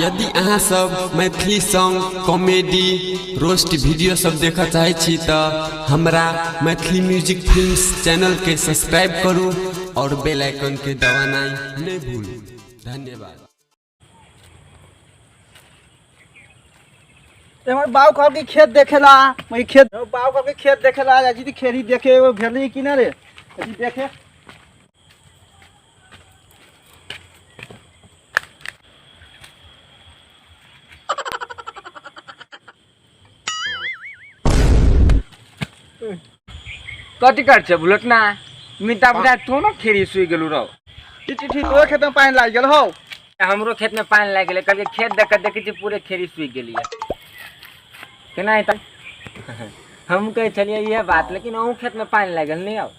यदि अहाँ सब Maithili song, comedy, roast video सब देखऽ चाहै छी तऽ हमरा मैथिली म्यूजिक फिल्म्स चैनल के सब्सक्राइब करू और बेल आइकन के दबानाइ नहि भूलू। धन्यवाद। हमर बाप कहल कि खेत देखेला, वही खेत बाप कहल कि खेत देखेला, जाइ छी खेत ही देखे एगो भेली कि ना रे, अथी देखे। कथी कर छै बुलेट ना मिता बुझा तू ना खेरी सुई गेलू रहो। ठीक ठीक ठीक, तोरे खेत में पानी लागि गेल हौ। हमरो खेत में पानी लागि गेलै, कहलकै खेत देख के देखै छी पूरे खेरी सुखि गेलियै। केना हेतै? हम कहै छलियै इएह बात, लेकिन अहूँ खेत में पानि लागि गेल नहि आउ।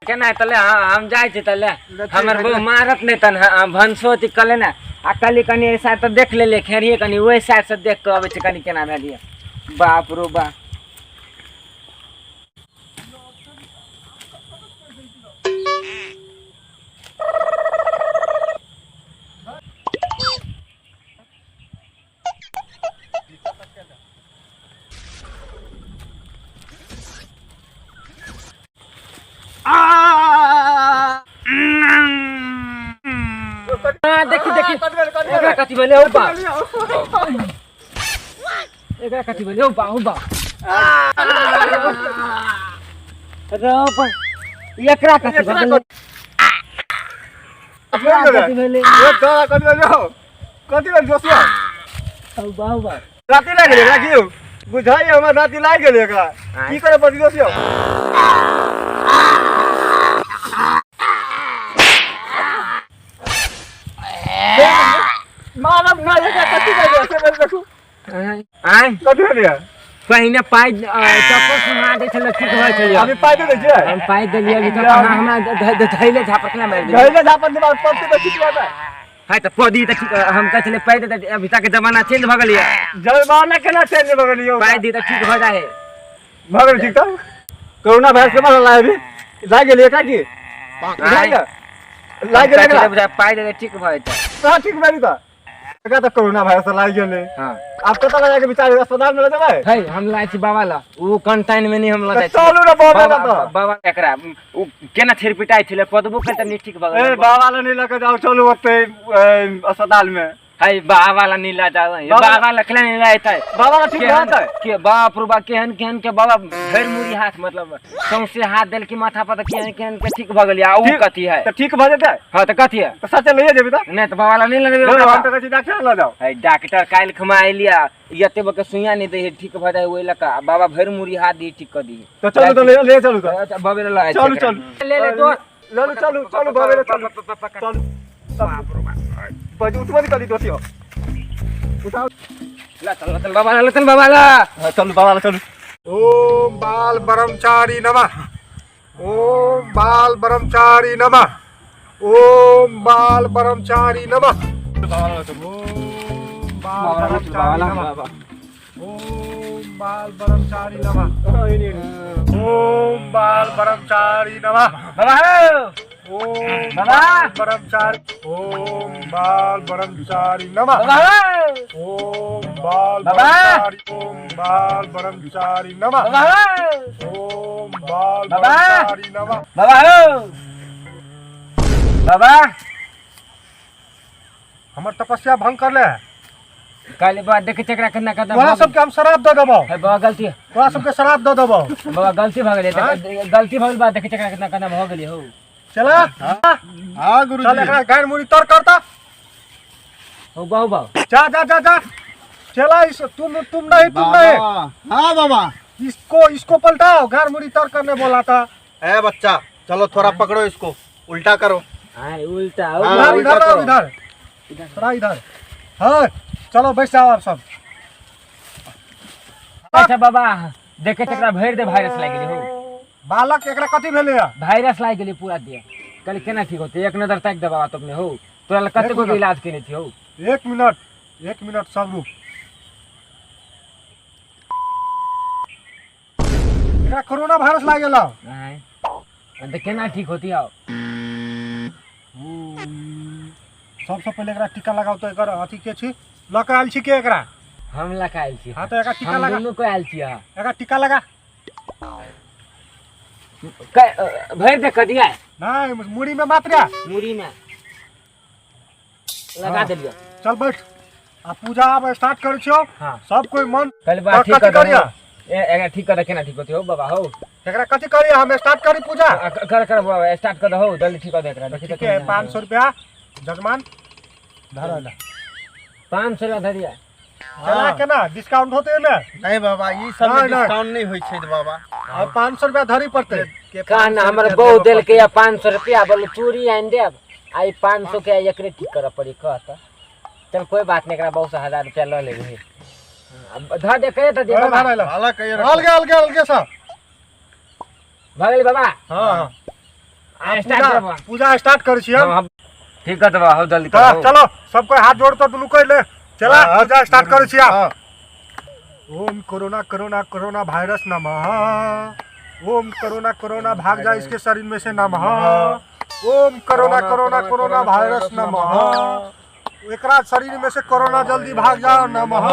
केना हेतै? ले, हम जाइ छी तऽ ले, हमर बहू मारत नहि तहन, भनसो अथी कऽ ले ने। आ कहली कनि एहि साइड तऽ देख लेलियै खेड़िए, कनि ओहि साइडसँ देख कऽ अबै छी कनि केना भेलियै। बाप रो बाप। देखी देखी एकरा कथी भेलै हौ बा, एकरा कथी भेलै हौ बा, हौ बा रो बा, एकरा कथी भेलै, एकरा कथी भेलै? कथी भेलै हौ? कथी भेल जोशिया? हौ बा, हौ बा। राति लागि गेलै एकरा की हौ? बुझाइए हमरा राति लागि गेलै एकरा। की करे पड़तै जोशिया? मारब ना एकरा, कथी भेलै से भेल देखू। आय कथी भेलै? पहिने पाइ चप्पल सुना दै छलै, ठीक होइ छलै। अभी पाइ दे दै छियै? हम पाइ देलियै, अभी तक अहाँ हमरा धैले झापट केना मारि देलियै? धैले झापट दिमाग पड़तै तऽ ठीक रहतै। है तऽ पदी तऽ ठीक, हम कहै छलियै पाइ दे तऽ अभी तक जमाना चेंज भऽ गेलियै। जमाना केना चेंज भऽ गेलियै? पाइ दी तऽ ठीक भऽ जाइ है। भऽ गेल ठीक तऽ? कोरोना वायरस के मारल अभी लागि गेलै एकरा की? लागि गेलै एकरा? बुझाइ पाइ दे ठीक भऽ जेतै। कहाँ ठीक भेली तऽ? एकरा तऽ कोरोना वायरस लागि गेलै। हाँ। आब कतऽ लऽ जाके विचार, अस्पताल में लऽ जेबै? है, हम लाइ छी बाबा ला, ओ कंटाइन में नहीं हम लऽ जाइ छी। चलू ने बाबा लऽ तऽ। बाबा एकरा ओ केना छेड़ पिटाइ छलै, पदबो के तऽ नहीं ठीक भऽ ए गेलै। बाबा लऽ नहीं लऽ के जाउ, चलू ओतै अस्पताल में। है बाबा ला नहीं ला जाओ, बाबा बाबा ला केना नहीं लाइतै? बाबा लऽ ठीक केहन रहतै? के बाप रे बा, केहन केहन के बाबा भरि मुरी हाथ, मतलब सौंसे हाथ देल की माथा पर, तऽ केहन केहन के ठीक भऽ गेलै। आ उ ठीक- कथी है? तऽ ठीक भऽ जेतै? हाँ तऽ कथी है? तऽ सचे लइए जेबी तऽ? नहीं तऽ बाबा ला नहीं लेबै। नहीं, हम तऽ कहै छी डॉक्टर लऽ जाउ। है डॉक्टर काल्हि खमा अयलियै, एते बके सुइया नहीं दै है, ठीक भऽ जाइ ओहि लऽ कऽ। आ बाबा भरि मुरी हाथ दी ठीक कऽ दी। तऽ चलू तऽ ले ले चलू तऽ। अच्छा, बाबे ला चलू चलू। ले ले दोस्त। चलू चलू चलू बाबे लऽ चलू। चलू। बाजू उठबो नहीं करी दोस्ती हो। उठाओ। ला चल चल बाबा ला, चल बाबा ला। हाँ, चलू बाबा लऽ चलू। ओम बाल ब्रह्मचारी नमः, ओम बाल ब्रह्मचारी नमः, ओम बाल ब्रह्मचारी नमः, ओम बाल ब्रह्मचारी नमः, ओम बाल ब्रह्मचारी नमः, ओम बाल ब्रह्मचारी नमः। बाबा हो। ओम बाबा। बाल ब्रह्मचारी, ओम बाल ब्रह्मचारी नमः, बाबा हो। ओम बाल बाबा। ब्रह्मचारी, ओम बाल ब्रह्मचारी नमः, बाबा हो। ओम बाल बाबा। ब्रह्मचारी नमः। बाबा हो। बाबा हमर तपस्या भंग कर ले। काल्हि बाबा देखै छै एकरा केना कदम। तोरा सबके हम शराब दऽ देबौ। है बाबा गलती, तोरा सबके शराब दऽ देबौ। बाबा गलती भऽ गेलै, गलती भऽ गेल बा, देखै छै एकरा केना कदम भऽ गेलै हौ। चला। हाँ गुरुजी। चल एकरा गाड़ मुड़ी तर करता। हौ बाबा, बाबा। जा जा जा जा, चला इस, तुम नहीं, तुम नहीं। बाबा। हाँ बाबा। इसको इसको पलटाओ, गाड़ मुड़ी तर करने बोला था। ए बच्चा चलो थोड़ा पकड़ो इसको, उल्टा करो। हाँ उल्टा हो। हाँ, इधर उल्टा इधर आओ, करो। इधर थोड़ा इधर। हाँ चलो बैठ जाओ आप सब। अच्छा बाबा देखे एकरा भरि दे, वायरस लागि गेलै हौ। बालक एकरा कथी भेलै? वायरस लागि गेलै पूरा देह, कहली केना ठीक होतै? एक नजर ताकि दे बाबा तो अपने हौ, तोरा लग कतेक गोटे इलाज केने छी हौ। एक मिनट, एक मिनट सब रुक। एकरा कोरोना वायरस लागि गेल। आँय, तऽ केना ठीक होती? आउ सबसँ पहिले एकरा टीका लगाउ तऽ एकर अथी के छी लऽ कऽ आयल छी के एकरा? हम लऽ कऽ आयल छी। हाँ तऽ एकरा टीका हम लगा। दुनू को आयल छी। हाँ एकरा टीका लगा। भरि दे कदिया। नहीं मुड़ी में मात्र मुड़ी में लगा देलियो। चल बैठ आ पूजा अब स्टार्ट करै छियौ। हाँ। सब कोई मन पहले बात ठीक कथी कर करिया? ए एकरा ठीक कर केना ठीक होते हो बाबा हो। एकरा कथी करिया? हम स्टार्ट करी पूजा। कर कर बाबा स्टार्ट कर दहो जल्दी ठीक कर दे एकरा। देखी ठीक है 500 रुपया जजमान धरा ले। 500 रुपया धरिया। चला केना डिस्काउंट होते ने? नहीं बाबा ई सब में डिस्काउंट नहीं होई छै बाबा। और 500 रुपया धरी पड़ते। कहना हमर बहु देल के या 500 रुपया बोल चूड़ी आनि देब आई 500 के एकरे ठीक करऽ पड़ी कहत। चल कोई बात नहीं एकरा बहुत से 1000 रुपया ल लेबे। धर दे कहे त दे बाबा। अलग कहिए अलगे अलगे अलगे सब भऽ गेलै बाबा। हां हां स्टार्ट कर बाबा। पूजा स्टार्ट करै छी हम। ठीक कर बाबा हो जल्दी कर। चलो सब कोई हाथ जोड़ तो दुनू कोई ले चला पूजा स्टार्ट करै छी आप। ओम कोरोना कोरोना कोरोना वायरस नमः। ओम कोरोना कोरोना भाग जा इसके शरीर में से नमः। ओम कोरोना कोरोना कोरोना वायरस नमः। एकरा शरीर में से कोरोना जल्दी भाग जाओ नमः।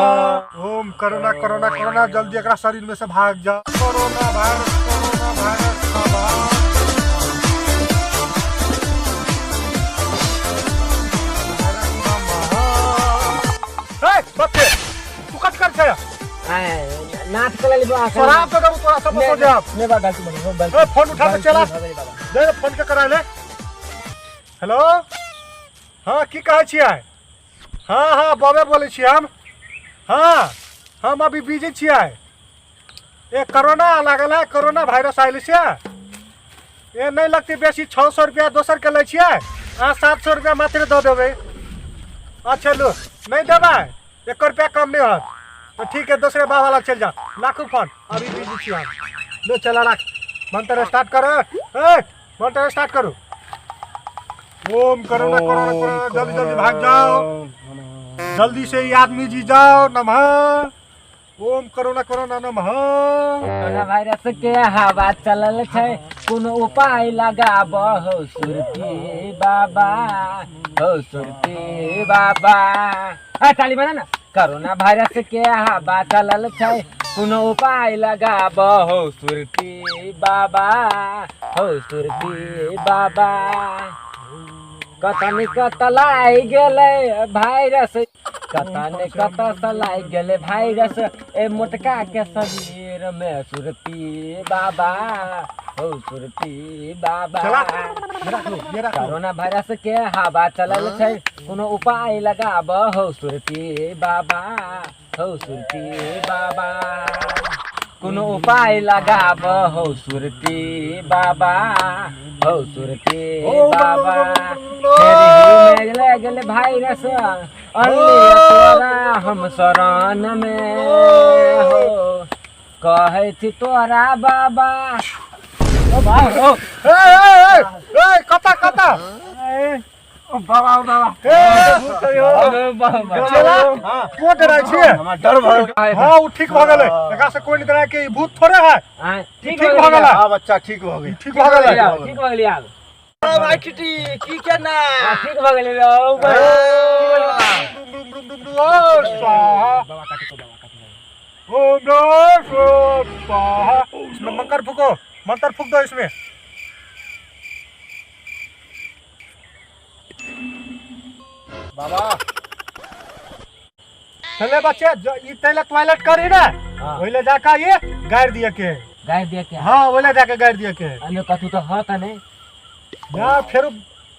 ओम कोरोना कोरोना कोरोना जल्दी एकरा शरीर में से भाग जाओ। कोरोना वायरस कोरोना वायरस नमः। ए बच्चे तू कट कर छे नाच कर ले बाबा। शराब तो दबू तोरा सब हो जाब। ने बा गलती बनी हो गलती। ए फोन उठा के चला दे फोन के करा ले। हेलो हाँ की कहै छियै? हाँ हाँ बाबे बोलै छियै हम। हाँ हम अभी बिजी छियै। ए कोरोना लागल है कोरोना वायरस आयल छै। ए नहीं लगतै बेसी 600 रुपया दोसर के लै छियै अहाँ 700 रुपया मात्र दऽ देबै। अच्छा लू नहीं देबै 1 रुपया कम नहीं होत तो ठीक है दोसरे बाबा लग चल जा। राखू फोन अभी बिजी छियै हम। लो चला राख मंत्र स्टार्ट करो। ए मंत्र स्टार्ट करू। ओम कोरोना कोरोना कोरोना जल्दी जल्दी भाग जाओ जल्दी से ये आदमी जी जाओ नमः। ओम कोरोना कोरोना नमः। कोरोना वायरस के हवा चलल छै कोनो उपाय लगाब हो सुरती बाबा हो सुरती बाबा। आ ताली बजा ना। कोरोना वायरस के हवा चलल छै कोनो उपाय लगाब हो सुरती बाबा हो सुरती बाबा। कतनी कत लागि गेलै वायरस कतनी कत से लागि गेलै वायरस ए मोटका के शरीर में सुरती बाबा हो सुरती बाबा। कोरोना वायरस के हवा चलल छै कोनो उपाय लगाब हो सुरती बाबा हो सुरती बाबा। कोनो उपाय लगाब हो सुरती बाबा हो सुरती बाबा। गेले गेले वायरस अनलिए तोरा हम शरण में हो कहै छी तोरा बाबा। ओ बाबा ए ए ए कता कता ओ बाबा ओ बाबा ए बाबा चला को डराय छियै? हमरा डर भऽ गेल। हां उ ठीक भऽ गेलै एकरा से कोई नहीं डराय के ई भूत थोड़े है। हां ठीक भऽ गेलै। हां बच्चा ठीक भऽ गेल। ठीक भऽ गेलै। ठीक भऽ गेलै आब। भाई टीटी की केना? ठीक भऽ गेलै ओ स्वाहा ओम नमः स्वाहा। इसमें मंत्र फूको मंत्र फूक दो इसमें। बाबा चले बच्चे ई तैले टॉयलेट करी ना ओइले जाके ये गाड़ दिए के गाड़ दिए के। हां ओइले जाके गाड़ दिए के। अने कथू तो हत नहीं ना फिर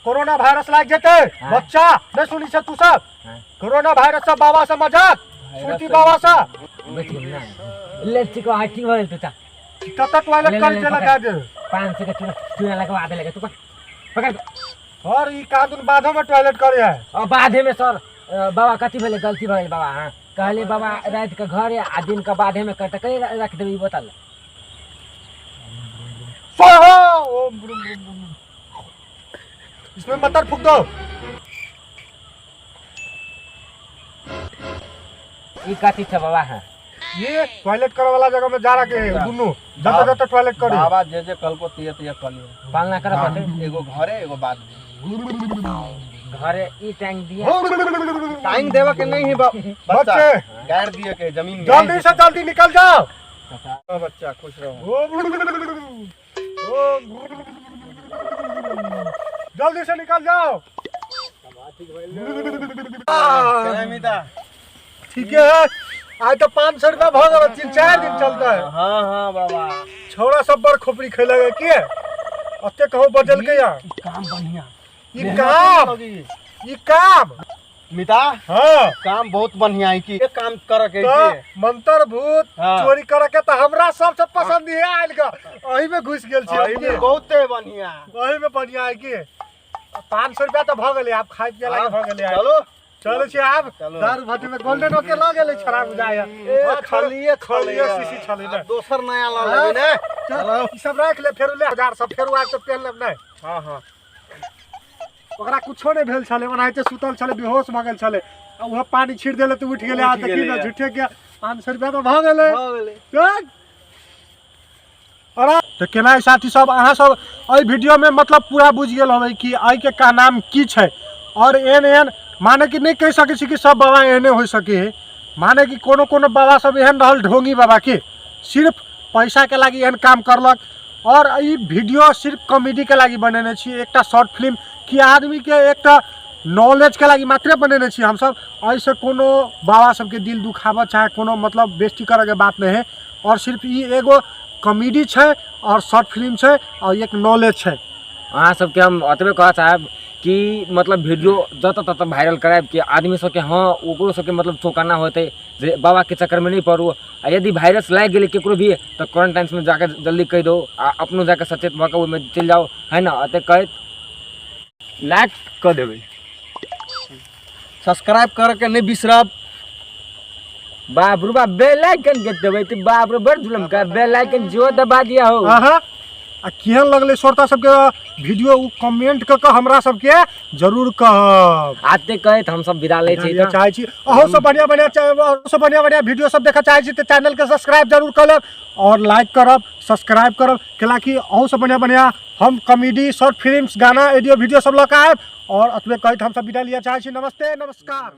कोरोना वायरस लाग जेते बच्चा नहीं सुनी छ तू सब। कोरोना वायरस से बाबा से मजाक सुनती बाबा से बच गेल ना ले ठीक हो ठीक हो गेल तू कत टॉयलेट कर चला गाड़ दे 500 के चूना लगवा दे लगे तू पकड़। और ई कादुन बाधो में टॉयलेट करे है। और बाधे में सर बाबा कथी भेलै गलती भऽ गेल बाबा। हां कहले बाबा रात के घरे आ दिन के बाधे में करते कहीं रख देबी बोतल। स्वाहा ओम ब्रुम ब्रुम ब्रुम। इसमें मटर फूक दो। ई कथी छै बाबा? हां ये टॉयलेट करे वाला जगह में जा रहा के दुनू जत जत टॉयलेट करे बाबा जे जे कलको तिया तिया कलियो पालना कर पड़ते एगो घरे एगो बाद में। घरे ई टांग दिया। टाइम देवा के नहीं है बच्चा। बच्चे गाड़ दिए के जमीन में। जल्दी से जल्दी निकल जाओ। हाँ, बच्चा खुश रहो। जल्दी से निकल जाओ। ठीक है, आज तो 500 रुपया भ गेल, 3-4 दिन चलता है। हाँ हाँ बाबा। छौड़ा सब बड़ खोपड़ी खेलक की अते कहू बजल के या काम बढ़िया। ई काम, ई काम मिता। हाँ काम बहुत बढ़िया है की काम कर के तो मंत्र भूत हाँ। चोरी करे के तो हमरा सबसे पसंद है आयल का, एही में घुस गेल छी। एही बहुते बढ़िया, एही में बढ़िया है की 500 रुपया तो भ गेलै, आब खाइ पिए लागी भ गेलै। चलो चलो छी आब चलो। दारू भट्टी में गोल्डन ओके ल गेलै छड़ा बुझाय। ए खालिए खालिए शीशी छलै ने। दोसर नया ल लेबै ने। चलो ई सब राख ले, फेर ले हजार सब फेर आब तो पेन लेब नै। हां हां ओकरा कुछो नहि भेल छलै, ओनाहिते सुतल छलै, बेहोश भऽ गेल छलै, आ उहे पानी छीट देले तऽ उठि गेलै। आ देखी ने झूठे के 500 रुपया तऽ भऽ गेलै। तऽ केना साथी सब अहाँ सब एहि वीडियो में मतलब पूरा बुझि गेल होबै कि एहिके का नाम की छै, और एहन एहन माने कि नहि कहि सकै छी कि सब बाबा एहने होइ सकै है, माने कि कोनो कोनो बाबा सब एहन रहल ढोंगी बाबा के सिर्फ पैसा के लागि एहन काम करलक। और ई वीडियो सिर्फ कॉमेडी के लागि बनेने छी, एकटा शॉर्ट फिल्म कि आदमी के एकटा नॉलेज के लागि मात्रे बनेने छी हमसब। एहिसँ कोनो बाबा सबके दिल दुखाबऽ चाहे कोनो मतलब बेइज्जती करऽके बात नहि है, और सिर्फ ई एगो कॉमेडी छै और शॉर्ट फिल्म छै और एक नॉलेज छै। अहाँ सबके हम एतबे कहऽ चाहब कि मतलब वीडियो जतऽ ततऽ वायरल करायब कि आदमी सबके हाँ ओकरो सबके मतलब चौंकाना होतै जे बाबाके चक्करमे नहि पड़ू, आ यदि वायरस लागि गेलै ककरो भी तऽ क्वारंटाइनमे जाके जल्दी कहि दौ आ अपनो जाके सचेत भऽ कऽ ओहिमे चलि जाउ, है ने। एतेक कहैत लाइक कऽ देबै, सब्सक्राइब करके नहीं बिसरब। बाप रे बाप, बेल आइकन के देबै तऽ बाप रे बड़ जुलम का, बेल आइकन जो दबा दिया हो। अहाँ आ केहन लगलै श्रोता सबके वीडियो उ कमेंट कऽ कऽ हमरा सबके जरूर कहब। आते कहैत हम सब विदा लै छी। चाहै छी अहूँ सब बढ़िया बढ़िया, सब बढ़िया बढ़िया वीडियो सब देखऽ चाहै छी तऽ चैनल के सब्सक्राइब जरूर कऽ लेब और लाइक करब, सब्सक्राइब करब, कैलाकि अहूँ सब बढ़िया बढ़िया हम कॉमेडी शॉर्ट फिल्म्स गाना ऑडियो वीडियो सब लऽ कऽ आयब। और अतबे कहैत हम सब विदा लिअ चाहै छी। नमस्ते, नमस्कार।